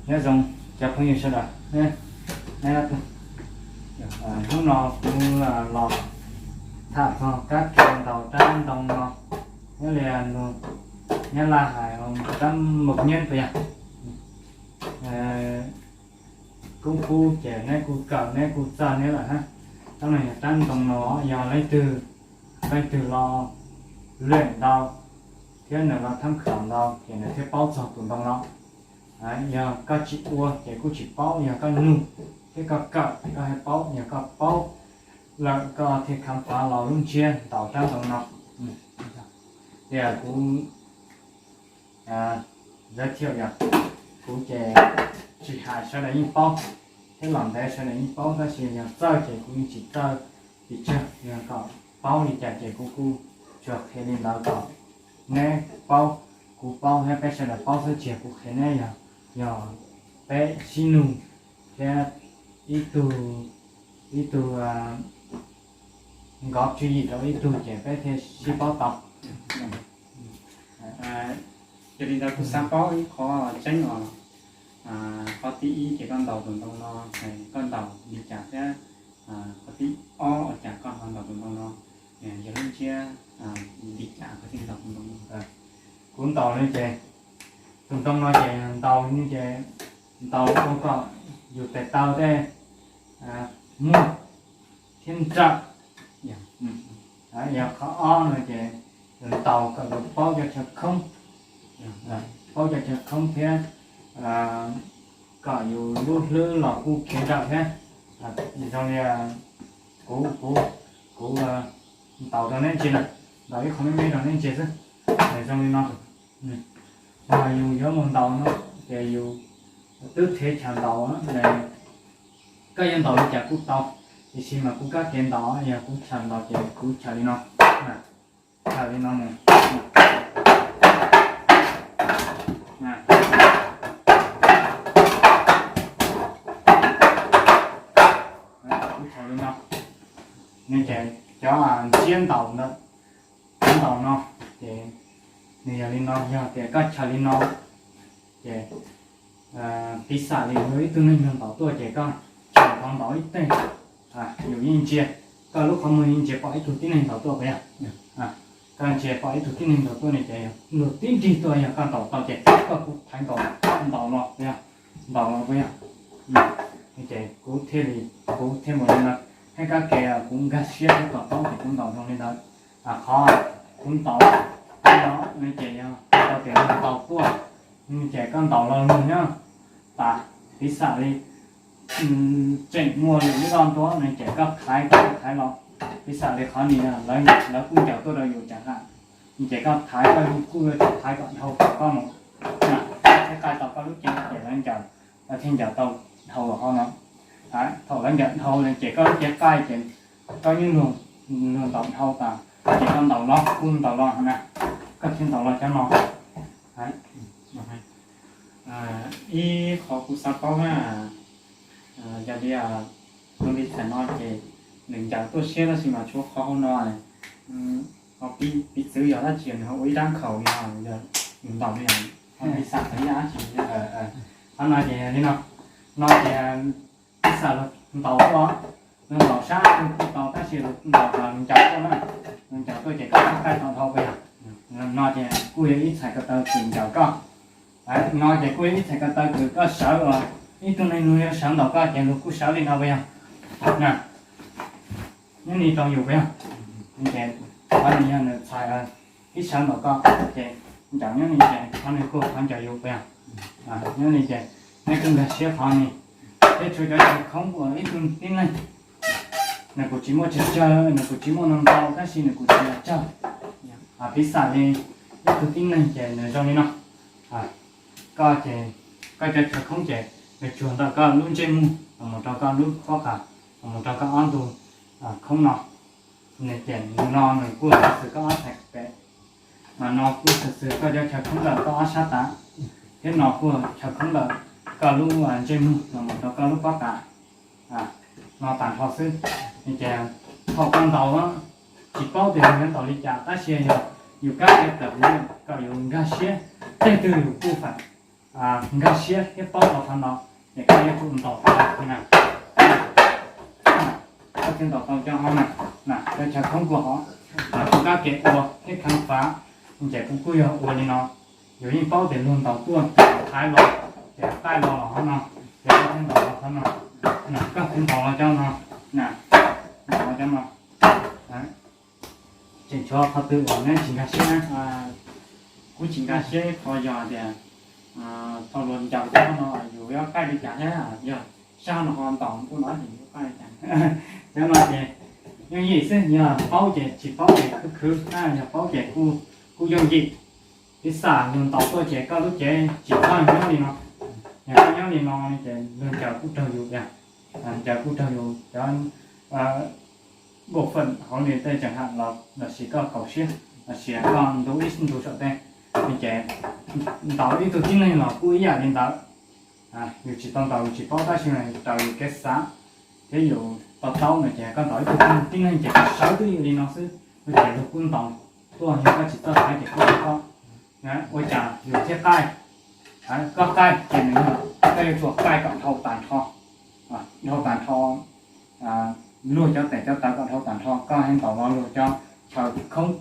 Nyob zoo cov phooj ywg sawv daws, hnub no kuv los tham txog kab ke ntaus rab ntoo no, nyob li nyob Laj hais rab mộc nhơn puas yog? Koob kub ces neb kuj kawm neb kuj txawj neb lawm na. Tab no yog rab ntoo no yog leej twg, leej twg los lwm ntau thiab nws los tham khawm ntau ces nws thiaj paub txog tus ntoo no. Yog koj tsis ua ces kuj tsis paub, yog koj nug thiab koj kawm koj thiaj paub, yog koj paub lawm koj thiaj khám phá los lub ntsiab ntaus rab ntoo no. Tias kuv giới thiệu yog kuv ces tsis hais sawv daws yeej paub, thiab los ntev sawv daws yeej paub, tab sis yog txawj ces kuv yeej tsis txawj pes tsawg, yog kom paub li cas ces kuv kuj tsuas qhia li ntawd kom neb paub, kuv paub thiab peb sawv daws paub xwb, tsis yog kuv qhia neb yog, yog peb sib nug thiab ib tug, ib tug nkov tswv yim rau ib tug ces peb thiaj sib paub tau. Yog li ntawd kuv xav paub ib qho tseeb os, qhov thib ib ces koj ntaus tus ntoo no, koj ntaus li cas thiab, qhov thib ob ua cas koj ho ntaus tus ntoo no, yog lub ntsiab li cas koj thiaj ntaus tus ntoo no? Kuv ntaus no ces, tus ntoo no ces ntaus no ces ntaus ua kom yus tes taw tej muaj thiab nrawm. Yog qhov ob no ces ntaus kom yus paub cov chaw khoob, paub cov chaw khoob thiab kom yus lub hlwb los kuj khiav nrawm thiab. Zoo li kuv, kuv, kuv ntaus rau neb ntsia na, ntaus ib qho me me rau neb ntsia xwb. Zoo li no, yog yus yuav mus ntaus no ces yus twb thev chaw ntaus, koj yuav ntaus li cas kuj tau, tiam sis mas kuv kab ke ntaus yog kuv chaw ntaus ces kuv chaw li no, chaw li no mus. Kuv chaw li no, ne ces cov ntsiab ntaus ntawd, cov ntaus no ces nws yog li no, yog tias koj chaw li no ces piv xam li yog ib tug neeg ntaus tuaj ces koj chaw qhov ntaus ib teg, yus yeej ntsia, koj lub qhov muag yeej ntsia pom ib tug tib neeg ntaus tuaj puas yog? Koj ntsia pom ib tug tib neeg ntaus tuaj ne ces yog luag tib nrig tuaj, yog koj ntaus tau ces koj kuj thaiv nkaus ntaus los puas yog? Ntaus los puas yog? Ces kuv thiaj li, kuv thiaj mus li no, thiab kab ke kuv nkag siab thiab to taub ces kuv ntaus zoo li ntawd. Qhov kuv ntaus no ne ces yog tau tias ntaus tuaj ces koj ntaus los lug nyob tas, piv xam li tseem muaj lwm lub zoj ntua ne ces koj thaiv, koj thaiv los, piv xam li qhov ni lawv kuj ncaws tuaj rau yus cas ham, ces koj thaiv, koj kuj yuav tsum thaiv kom dhau kom koj mus, thiab qaij tau koj lub cev ces lawv ncaws, lawv thiaj ncaws tau dhau los hauv no. Thaum lawv ncaws dhau ces koj lub cev qaij ces koj yeej luag ntaus dhau tas, ces koj ntaus los kuj ntaus los na, koj thiaj ntaus los cov no. Ib qho kuv xav paub na, yog li, zoo li thaum no ces nws ncaws tuaj siab tab sis mas tshuav qhov hauv no, ho piv txwv yog dab tsi nws ho ua ib rab nkhaus li, yog nws ntaus li, ho piv xam txog ib yam dab tsi? Qhov no ces li no, no ces piv xam luag ntaus tuaj, luag ntaus sab twg kuj tau tab sis luag ntaus tas luag ncaws tuaj na, luag ncaws tuaj ces koj qaij tau dhau puas yog? No ces kuj yog ib txhais ko taw kws ncaws koj. No ces kuj yog ib txhais ko taw kws koj sawv, ib tug neeg luag yuav sawv ntaus koj ces luag kuj sawv li no puas yog? Na, nyob ni rau yus puas yog? Ces qhov no yog nws txhais ib sawv ntaus koj ces ncaws nyob ni ces qhov no kuj qhov ncaws yus puas yog? Nyob ni ces neb kuj nkag siab qhov ni. Thiab tshuav cov chaw khoob uas ib tug tib neeg nws kuj tsis muaj tsawg tsawg, nws kuj tsis muaj ntau ntau tab sis nws kuj tsis yog tsawg. Piv xam li ib tug tib neeg ces nws zoo li no, koj ces, koj cov chaw khoob ces nws tsuag ntawm koj lub ntsej muag los mus rau koj lub pob qa, los mus rau koj ob ntug khoob no. Nws ces no nws kuj xwv koj ob txhais pem, mas no kuj xwv koj cov chaw khoob ntawm koj ob sab tav, thiab no kuj chaw khoob ntawm koj lub ntsej muag los mus rau koj lub pob qa. No tas nrho xwb. Ces thaum koj ntaus tsis paub tias yus yuav ntaus li cas tab sis yog yus kab ke tawm huv kom yus nkag siab tej twg yus kuj feem nkag siab thiab paub tau qhov no, ces koj yuav tsum ntaus tau na. Koj thiaj ntaus tau cov hov na, na cov chaw khoob kua hov. Koj kev ua thiab kham fav, ces kuv kuj yog ua li no. Yus yeej paub tias luag ntaus tuaj, thaiv los, ces qaij los hov no, ces koj thiaj ntaus los hov no. Koj thiaj ntaus los cov no, ntaus los cov no. Tseem tshuav qhov twg uas neb tsis nkag siab na? Kuv tsis nkag siab qhov yog tias thaum luag ncaws cov no yus yuav qaij li cas thiab, yog sab no ho ntaus kuj no ces yuav qaij li cas. Cov no ces yooj yim xwb, yog paub ces tsis paub ces khwv khwv, yog paub ces kuj yooj yim. Piv xam luag ntaus tuaj ces koj lub cev tsis txhob nyob li no. Yog koj nyob li no ces luag ncaws kuj raug yus, ncaws kuj raug yus cov bộ phận hauv nws tej tseem ham los lossis koj kaum siab lossis koj ntu ib ntu saum tej, ces ntaus ib tug tib neeg los kuj ib yam li ntawd. Yus tsis tau ntaus yus tsis paub, tab sis mas raws yus kev xav thiab yus to taub no ces koj ntaus ib tug tib neeg ces koj sawv twj ywm li no xwb, ces luag kuj ntaus tuaj, yog koj tsis txawj thaiv ces kuj tau koj. Ua cas yus thiaj qaij? Koj qaij ces nws, koj yuav tsum qaij kom dhau tag nrho, dhau tag nrho luag cov tes cov taw kom dhau tag nrho, koj thiaj ntaus los luag cov chaw khoob,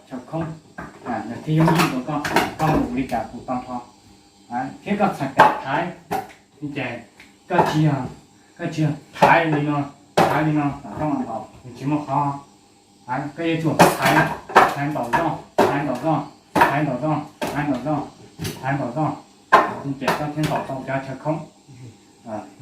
chaw khoob, nws thiaj yooj yim rau koj, koj mus li cas kuj tau nrho. Thiab koj txhais tes thaiv, ces koj tsis yog, koj tsis yog thaiv li no, thaiv li no kom koj mam ntaus, nws tsis muaj qhov. Koj yuav tsum thaiv, thaiv ntaus zoj, thaiv ntaus zoj, thaiv ntaus zoj, thaiv ntaus zoj, thaiv ntaus zoj, ces koj thiaj ntaus tau cov chaw khoob.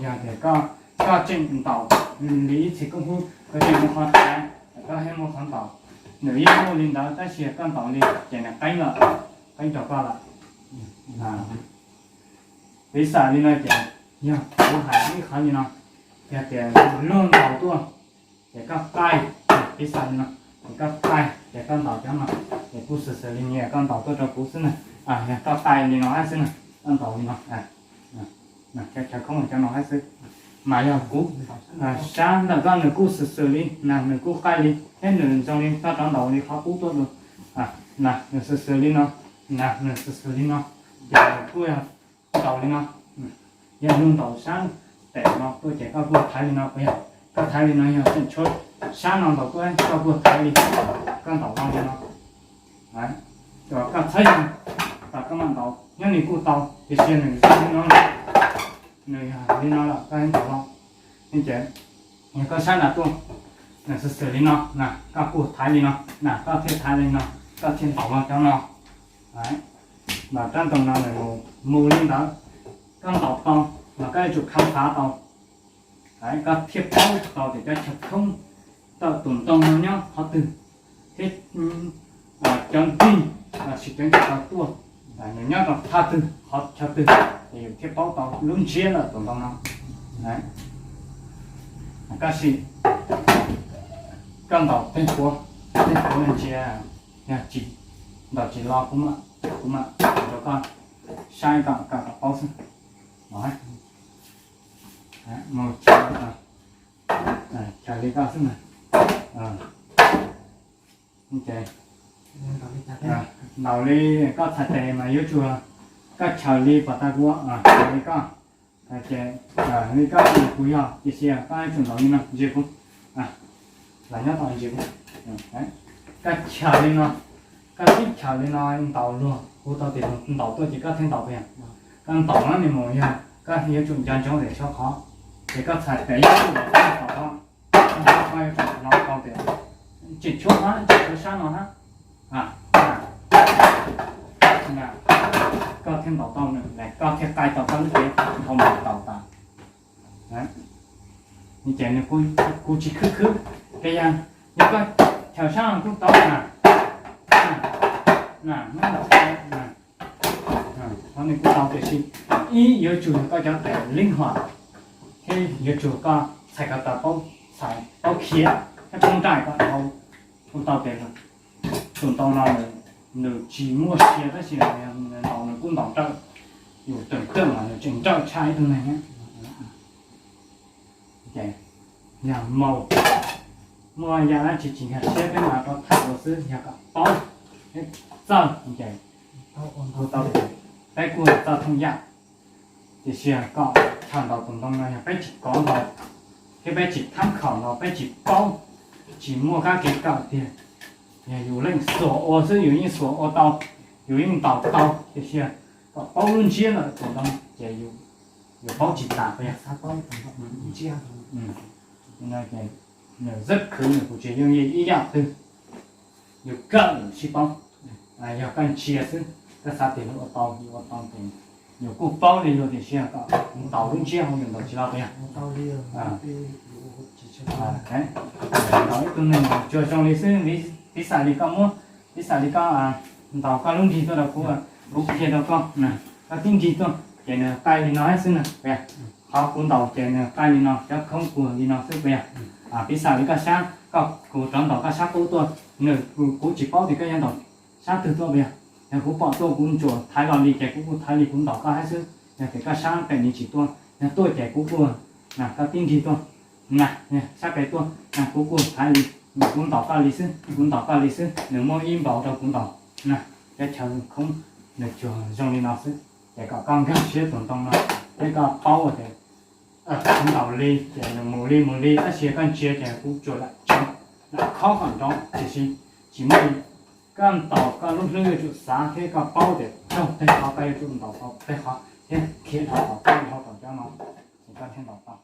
Yog tias koj, koj tseem ntaus li ib txhis koom hub, koj tseem muaj qhov thaiv, koj thiaj muaj qhov ntaus. Nws yeej muaj li ntawd tab sis koj ntaus li ces nws qeeb lawm, qeeb rau koj lawm. Piv xam li no ces yog kuv hais ib qho li no, yog tias luag ntaus tuaj ces koj qaij, piv xam li no, ces koj qaij ces koj ntaus cov no, ces kuj xws xws li niag koj ntaus tuaj rau kuv xwb na. Yog koj qaij li no hab xwb na, koj ntaus li no, chaw khoob cov no hab xwb. Mas yog kuv sab ntawm koj nws kuj xws xws li na, nws kuj qaij li thiab nws zoo li koj rov ntaus li qhov qub tuaj dua na, nws xws xws li no na, nws xws xws li no, ces nws kuj yog ntaus li no. Yog luag ntaus sab tes no tuaj ces koj kuj thaiv li no, puas yog? Koj thaiv li no, yog tseem tshuav sab no ntaus tuaj koj kuj thaiv li, koj ntaus no li no. Koj txhob yog tas koj mam ntaus, nyob nws kuj tau, tiam sis nws zoo li no, nws yog li no lawm koj thiaj ntaus los. Ces yog koj sab nrad tuaj, nws xws xws li no na, koj kuj thaiv li no na, koj thiaj thaiv li no, koj thiaj ntaus los cov no. Mas rab ntoo no nws mus li ntawd, koj ntaus tau mas koj yuav tsum kham fav tau, koj thiaj paub tau tias cov chaw khoob ntawm tus ntoo no nyob qhov twg, thiab cov ntig lossis cov ncaws tau tuaj nws nyob rau thaj twg qhov chaw twg, ces yus thiaj paub tau lub ntsiab ntawm tus ntoo no. Tab sis koj ntaus tej puav, tej puav ntsia, yog tsis ntaus tsis lo kuv mam, kuv mam rau koj saib kom, kom paub xwb. Mus chaws li koj xwb na. Ntaus li koj txhais tes mas yuav tsum koj chaws li pas tas kuv, li koj, ces li koj, kuv yog, tiam sis koj yuav tsum ntaus li no ntsia kuv, los nyob tau ntsia kuv. Koj chaws li no, koj sib chaws li no ntaus luag, kuv tau tias ntaus tuaj ces koj thiaj ntaus, puas yog? Koj ntaus no nws mus yog koj yuav tsum nco ntsoov tias tshuav qhov, ces koj txhais tes yuav tsum ntaus, koj yuav tsum nco ntsoov tias tseem tshuav qhov, tseem tshuav sab no hab. Koj thiaj ntaus tau nws, koj thiaj qaij tau koj lub cev dhau mus tau tas. Ces nws, kuv tsis khwb khwb, ces yog, yog koj chaws sab no kuj tau na, na, nyob ntawm qhov nws kuj tau, tiam sis ib yuav tsum yog koj cov tes lig huam, thiab yuav tsum koj txhais ko taw paub, txhais paub khiav thiab paub nraim kom dhau, kuj tau tes lawm. Tus ntoo no nws tsis muaj sia tab sis nws ntaus nws kuj ntaus nrawm, yus teem teem mas nws tseem nrawm tshaj ib tug neeg. Yog mus muaj yam dab tsi tsis nkag siab peb mam rov tham dua xwb, yog kom paub thiab txawj ces kuj tau tes. Peb kuj txawj thooj yam, tiam sis kom chaw ntaus tus ntoo no yog peb tsis kov ntaus, thiab peb tsis thab khaum ntaus, peb tsis paub, tsis muaj kab ke kawm tiag. Yog yus leej xuas ua xwb yus yeej xuas ua tau, yus yeej ntaus tau, tiam sis kom paub lub ntsiab ntawm tus ntoo ces yus paub tsis tas, yog xav paub ntsiab. Nws zab khwv nws kuj tsis yooj yim ib yam twg, yus kawm yus sib paub. Yog koj ntsia xwb, koj xav tias yus ua tau, yus ua tau ces yus kuj paub li luag, tiam sis kom kuv ntaus lub ntsiab hauv yus ntaus tsis tau puas yog? Ntaus ib tug neeg tsuas zoo li xwb, piv xam li koj muab, piv xam li koj ntaus koj lub nrig tuaj rau kuv, kuv qhia rau koj, koj tib nrig tuaj ces nws qaij li no xwb na, puas yog? Qhov kuv ntaus ces nws qaij li no, cov khoob kuag li no xwb puas yog? Piv xam li koj sab, koj, kuv rov ntaus koj sab qub tuaj, nws, kuv tsis paub tias koj yuav ntaus sab twg tuaj puas yog? Yog kuv pom tuaj kuv ntsuas thaiv los li ces kuv kuj thaiv li kuv ntaus koj hab xwb. Yog tias koj sab pem nws tsis tuaj, yog tuaj ces kuv kuj, na, koj tib nrig tuaj, na, sab pem tuaj, na, kuv kuj thaiv li, kuv ntaus koj li xwb, kuv ntaus koj li xwb, nws muab ib npaus rau kuv ntaus, na. Cov chaw khoob nws tsuas zoo li no xwb. Ces kom koj nkag siab tus ntoo no, thiab koj paub tias kuv ntaus li ces nws mus li mus li, tab sis koj ntsia ces kuv tsuas lam tseev, lam khob kom nrov, tiam sis tsis muaj, koj ntaus koj lub hlwb yuav tsum xav thiab koj paub tias raug teg qhov, koj yuav tsum ntaus tau teg qhov thiab khiav dhau tom qab dhau tom cov no, ces koj thiaj ntaus tau.